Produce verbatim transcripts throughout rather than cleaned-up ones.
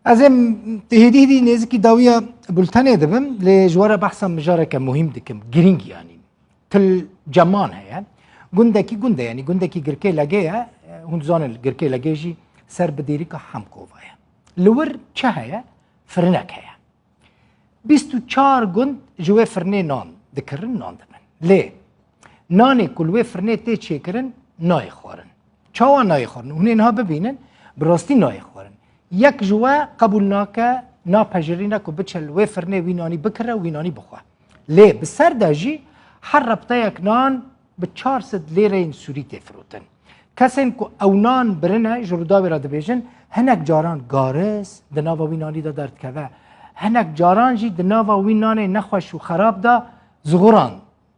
Ez ê hêdî hêdî nêzikî dawiya bultenê dibim, lê ji we re behsa mijareke muhîm dikim, girîng yanî. Til Ceman heye. Gundekî gund e, yanî gundekî girkê Legê ye. Hûn dizanin girkê Legê jî ser bi dêrîka Hemkova ye. Li wir çi heye? Firinek heye. Bîst û çar gund ji wê firnê nan dikirin, nan dibin. Lê nanê ku li wê firnê tê çêkirin nayê xwarin. Çawa nayê xwarin? Hûn ê niha bibînin, bi rastî nayê xwarin. Yek ji we qebûl nake, napejirîne ku biçe li wê firnê wî nanî bikire û wî nanî bixwe. Lê bi ser de jî her repteyek nan bi çar sed lêreyên sûrî tê firotin. Kesên ku ew nan birine, ji Rûdawê re dibêjin, hinek caran garis di nava wî nanî de derdikeve. Hinek caran jî di nava wî nanê nexweş û xerab de zixuran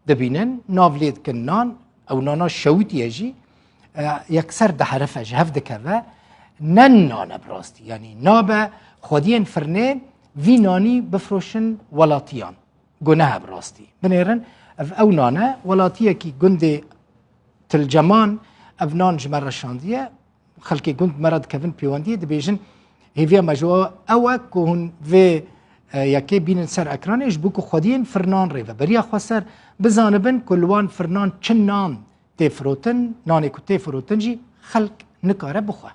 dibînin, nav lê dikin nan, ew nana şewitiye jî, e, yekser diherife, ji hev dikeve. Ne nan e bi rastî, yanî nabe xwediyên firnê vî nanî bifroşin welatiyan. Gunehe bi rastî. Binêrin, ev ew nan e, welatiyekî gundê Tilceman ev nan ji me re şandiye. Xelkê gund me re dikevin pêwendiyê, dibêjin, hêviya me ji we ew e ku hûn vê, e, yekê bînin ser ekranê, ji bo ku xwediyên firnan rêveberiya xweser bizanibin ku li wan firnan çi nan tê firotin, nanê ku tê firotin jî xelk nikare bixwe.